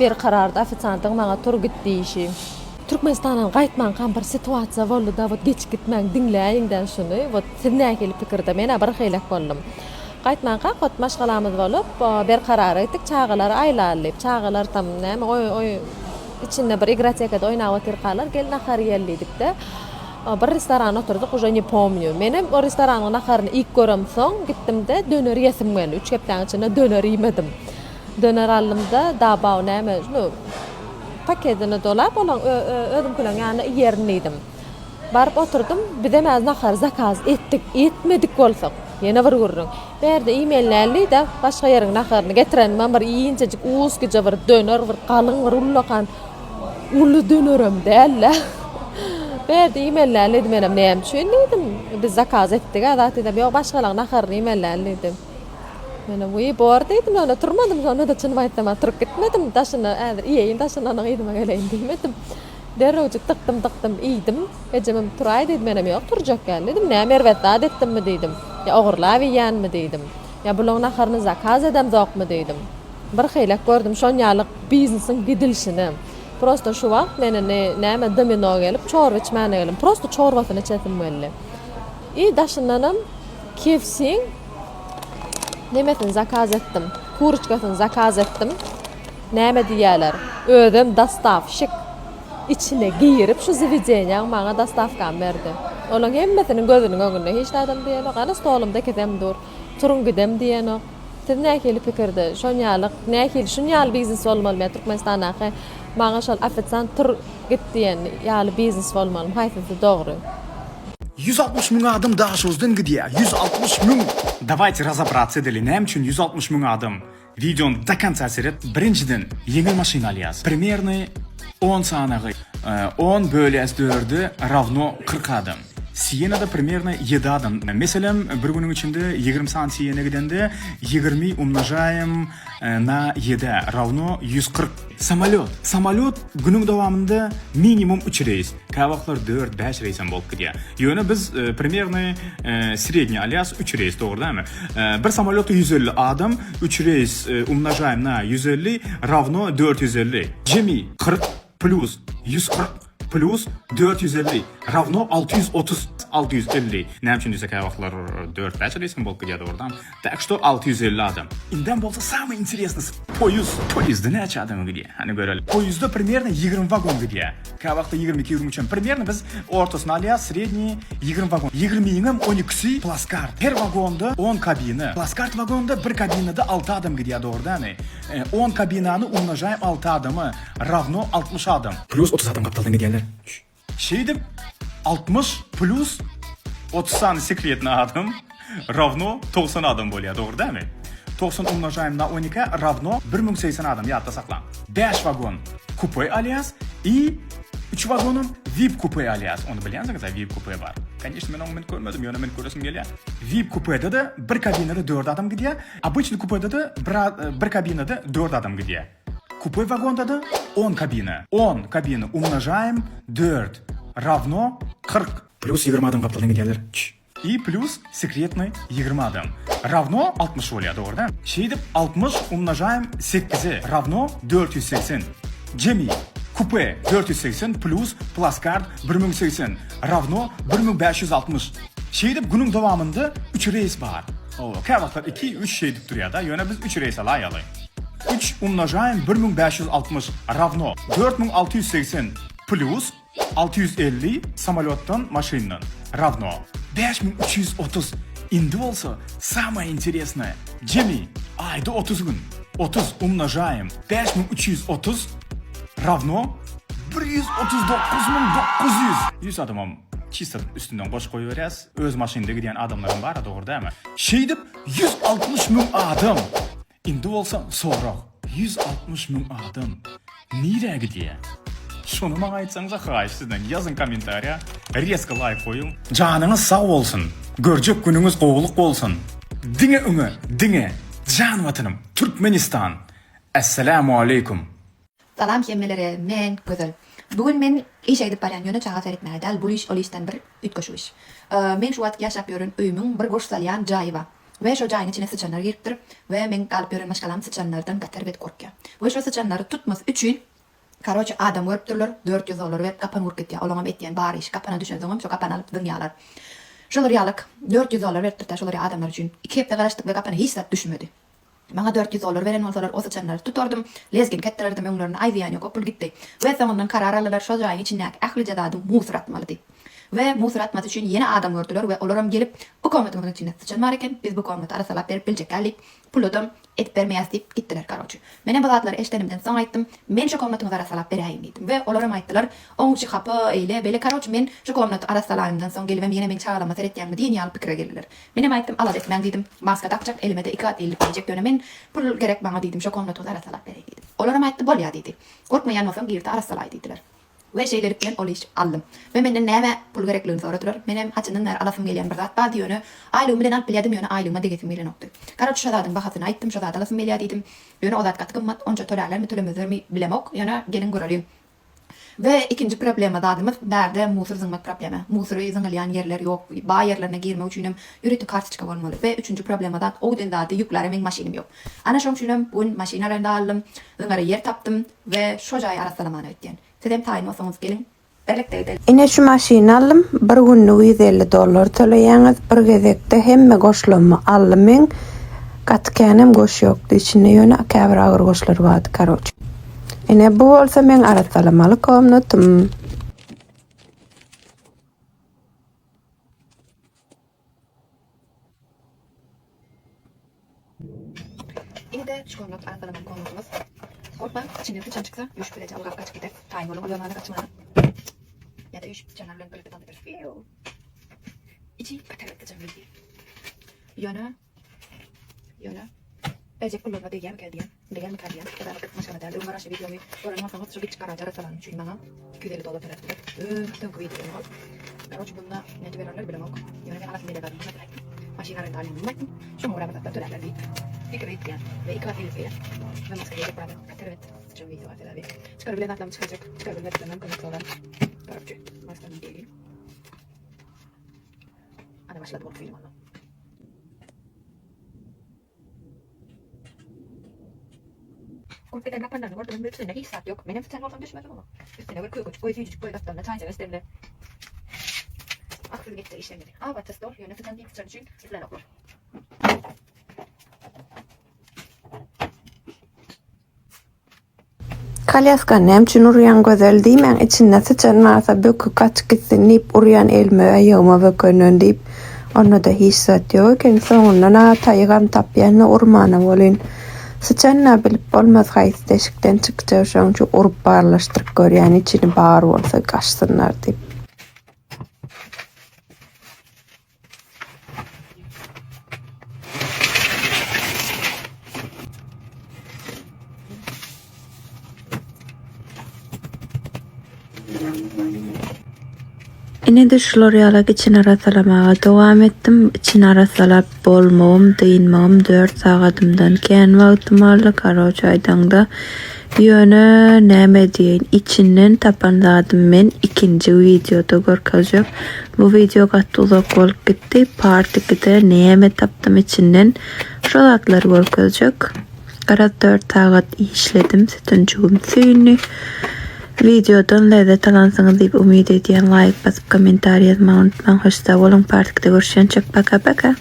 Berkararda ofisiantyň maňa tur git diýişi. Türkmenistandan gaýtmankam bir situasiýa boldy-da wot geçip gitmäň diňläýiňdä şuny wot siz nähili pikirde menä bir hylek boldum. Gaýtmankak wot maşgalamyz bolup Berkarara gitdik çagalary aýlaly diýip çagalar tam näme oý oý içinde bir igrotekada oýnap otyrkalar gel nahar iýeli diýdikde bir restoranda oturdyk уже ne pomnýu menem o restoranyň naharyny iýip göremsoň gitdimde döner iýesim geldi üç hepdäň içinde döner iýmedim. Döner aldymda dabaw näme şunu pakedine dolap olaň özümkileň ýanynda iýerin diýdim. Baryp oturdym, bizem häzir nahary zakaz etdik, etmedik bolsak, ýene bir gürrüň. Bärde iýmeli däl diýdä, başga ýeriň naharyny getirenimem bir inçejik uskije bir döner, bir galyň bir ullakan uly dönerem däl-dä. Bärde iýmeli däl diýdi, menem näme üçin diýdim, biz zakaz etdik-ä zat diýsem, ýok başgalaň naharyny iýmeli däl diýdi. Menem wiý bor diýdim, ýöne turmadym, şonda-da çynymy aýtsam-a turup gitmedim, daşyna häzir iýeýin, daşyndan yzyma geleýin diýmedim. Derrewjik dykdym-dykdym iýdim. Ejemem turaý diýdi, menem ýok turjak däl diýdim, näme erbet zat etdimmi diýdim, ýa ogurlap iýýänmi diýdim, ýa bulaň naharyny zakaz edemzokmy diýdim. Bir hylek gördüm şonýalyk biznesiň gidilşini. Prosto şu wagt men indi näme domino gelip çorba içmäne geldim, prosto çorbasyny içesim geldi. I daşyndanam KFC-iň nemesini zakaz etdim. Kuroçkasyny zakaz etdim. Näme diýýärler? Özem dostawşik içine girip şu zawedeniýaň maňa dostawkamy berdi. Olaň hemmesiniň gözüniň öňünde hiç zadam diýenok. Ana stolumda ikisem dur. Turuň gidem diýenok. Siz nähili pikirde? Şonýalyk nähili şunýaly biznes bolmalymy ýa Türkmenistandaky maňa şol ofisiant tur git diýen ýaly biznes bolmalymy? Haýsysy dogry? 160 müň adam Daşoguzdan gidýär. 160 müň! Dawayte razobratsa edeli näme üçin 160 müň adam? Wideony do konca seret. Birinjiden ýeňil maşyn alýas. Primerny 10 sanagy 10 bölýäs 4-e rawno 40 adam. Sienada primerno 7 adam. Meselem bir günüň içinde 20 sany Siena gidende 20 umnožaýem na 7 rawno 140. Samolýot. Samolýot günüň dowamynda minimum 3 reýs. Käwagtlar dört, bäş reýsem bolup gidýär. Ýöne biz primerny sredniý alýas üç reýs, dogry dälmi? Bir samolýotda 150 adam, üç reýs umnožaýem na 150 rawno 450. Jemi 40 plýus 140 plýus 450 rawno 630, 650. Näme üçin diýse käwagtlar dört, bäş reýsem bolup gidýär dogrudan. Tak şto 650 adam. Indem bolsa samyý interesnysy poýuz. Poýuzda näçe adam gidýär? Hany göreli. Poýuzda primerno 20 wagon gidýär. Käwagtda 22 23 hem. Primerno biz ortasyny alýas, sredniý 20 wagon. 20-iňem 12-si plaskart. Her wagonda 10 kabina. Plaskart wagonda bir kabinada 6 adam gidýär, dogry dälmi? 10 kabinany umnožaýem 6 adama rawno 60 adam. Plus 30 adam gapdaldan gidýärler. Şeýdip, 60 plus 30 sany sekretny adam rawno 90 adam bolýar, dogry dälmi? 90 umnožaýem na 12 rawno 1080 adam, ýatda saklaň. 5 wagon kupe alýas i 3 wagonam vip kupe alýas. Ony bilýänsiňiz-ä vip kupe bar. Koneçno men oňa münüp görmedim, ýöne münüp göresim gelýär. Vip kupede-de bir kabinada 4 adam gidýär, obyçny kupede-de bir kabinada 4 adam gidýär. Kupe wagonda-da on kabina. On kabina umnožaem dört rawno 40. Plýus 20 adam gapdaldan gidýärler. Ç. I plýus sekretnyý 20 adam. Rawno 60 bolýar, dogry dälmi? Şeýdip 60 umnožaem sekize rawno 480. Jemi kupe 480 plýus plaskart 1080 rawno 1560. Şeýdip günüň dowamynda üç reýs bar. Hawa, käwagtlar iki, üç şeýdip durýar-da, ýöne biz üç reýs alaýaly. Üç umnožaem 1560 rawno 4680 plýus 650 samolýotdan, maşyndan rawno 5330. Indi bolsa samoe interesnoe, jemi aýda 30 gün, 30 umnožaem 5330 rawno 139900. Ýüz adamam çisto üstünden goşup goýberýäs. Öz maşynda gidýän adamlaram bar-a dogry dälmi? Şeýdip 160 müň adam! Indi bolsa sorag, 160 müň adam nirä gidýä? Şony maňa aýtsaňyza haýyş sizden ýazyň kommentariýa, rezko laýk goýuň. Janyňyz sag bolsun, görjek günüňiz gowulyk bolsun. Diňe öňe, diňe, jan watanym, Türkmenistan! Essalamu aleýkum. Salam hemmelere men Gözel. Bu gün men işe gidip barýan ýöne çaga seretmäge däl bul iş ol işden bir üýtgeşik iş. Men şu wagt ýaşap ýören öýümiň bir goş salýan jaýy bar. We şo jaýyň içine syçanlar giripdir we meň galyp ýören maşgalam syçanlardan gaty erbet gorkýar. We şo syçanlary tutmasy üçin karoçe adam görüpdirler, 400 dollar berip gapan urup gitýär. Olaňam etýän bar işi gapana düşensoňam şo gapany alyp zyňýarlar. Şolar ýalyk 400 dollar beripdir-dä şolar ýaly adamlar üçin. Iki hepde garaşdyk we gapana hiç zat düşmedi. Maňa 400 dollar beren bolsalar o syçanlary tutardym, lezginka etdirerdim öňlerinde, aý zyýan ýok o pul gitdi. We soňundan karar aldylar şo jaýyň içindäki ählije zady musor atmaly diýip. We musor atmasy üçin ýene adam gördüler we olaram gelip bu komnatyňyzyň içinde syçan bar eken biz bu komnaty arassalap berip biljekgäl diýip puladam edip bermeýäs diýip gitdiler karoçi. Menem bu zatlary eşdenimden soň aýtdym men şo komnatyňyzy arassalap beräýiň diýdim we olaram aýtdylar oň içi hapa eýle beýle karoçi men şo komnaty arassalaýymdan soň gelibem ýene meň çagalama seretýäňmi diýen ýaly pikire geldiler. Menem aýtdym alada etmäň diýdim maska dakjak elimede iki gat ellik geýjek ýöne men pul gerek maňa diýdim şo komnatyňyzy arassalap beräýiň diýdim. Olaram aýtdy bolýa diýdi. Gorkmaýan bolsaň girde arassalaý diýdiler. We şeýlelik bilen ol işi aldym. We menden nämä pul gerekligini soradylar. Menem haçandan bäri alasym gelýän bir zat bardy ýöne aýlygym bilen alyp bilýärdim ýöne aýlygyma degesim gelenokdy. Karoçe şo zadyň bahasyny aýtdym şo zady alasym gelýär diýdim. Ýöne o zat gaty gymmat onça tölärlermi tölemezlermi bilemok ýöne geliň göreliň. We ikinji problema zadymyz bärde musur zyňmak problema. Musury zyňylýan ýerler ýok baý ýerlerine girmek üçinem ýörite kartoçka bolmaly. We üçünji problema zat o giden zady ýükläre meň maşynym ýok. Ana şoň üçinem bu gün maşyn arenda aldym zyňara ýer tapdym we şo jaýy arassalamana gitýän. Sizem taýyn bolsaňyz geliň birlikde gideliň. Ine şu maşyny aldym bir günlük 150 dollar töleýäňiz bir gezekde hemme goşlamy aldym meň gaty känem goş ýokdy içinde ýöne käbir agyr goşlar bardy karoç. Ine bu bolsa meň arassalamaly komnatym. Ine-de şu komnat arassalamaly komnatymyz. Gorkmaň, içinden syçan çyksa, üýşüp bileje ylgap gaçyp gider. Taýyn boluň ol ýolana gaçmana. Ýa-da üýşüp syçanlar bilen birlikde tans ederis. Fiu. Içi gaty erbet syçan bildi. Ýöne Ýöne berjek pullaryma degýärmikä diýýän. Degýärmikä diýýän. Sebäbi gyz maşgala däl. Öň garaşly wideomy gören bolsaňyz şu kiçjik garaja arassalanyň üçin maňa 250 dollar töläpdiler. Öň öňki wideom ol. Karoç bunda näçe bererler bilemok. Ýöne men alasym gelýär zadyny aýtdym. Maşyn arenda alýan aýtdym. Şoňa görä bir zatlar tölärler diýip pikir etýän. We iki gat elip gelýän. We maska geýjek barada gaty erbet syçan wideo bar sebäbi. Çykaryp bilen zatlarymy çykarjak. Çykaryp bilmediklerimem kömek soran. Karoçe maskany geýeýin. Ana başlady multfilm onda. Gurup giden gapanlaryny gördüm, üstünde hiç zat ýok. Menem syçan bolsam düşmezdim oňa. Üstüne bir kökejik goý, süýjüjik goý, gapdalynda çaýjak içsemde. Ah, siziň etjek işleriňizi. Abatda stol, ýöne syçan diýip syçan üçin islänoklar. Kolýaskany näme üçin urýaň Gözel diýmäň içinde syçan barsa böki gaçyp gitsin diýip urýan elime aýagyma bökenden diýip ondada hiç zat ýok eken soňundan a taýygam tapýan-da urmana welin syçan-a bilip bolmaz haýsy deşikden çykjagy şoň üçin urup barlaşdyryp görýän içini bar bolsa gaçsynlar diýip. Ine-de şular ýalak içini arassalamaga dowam etdim. Içini arassalap bolmagym, dynmagym dört sagadymdan kän wagtym aldy, karoç aýdaňda. Ýöne näme diýeýin, içinden tapan zadym men ikinji wideoda görkezjek. Bu wideo gaty uzak bolup gitdi. Part 2-de näme tapdym içinden şo zatlary görkezjek. Garaz 4 sagat işledim, sütünjigim süýndi. Wideodan lezzet alansyňyz diýip umyt edýän. Laýk basyp kommentariý ýazmagy unutmaň. Hoş sag boluň, part 2-de görüşýänçäk paka paka.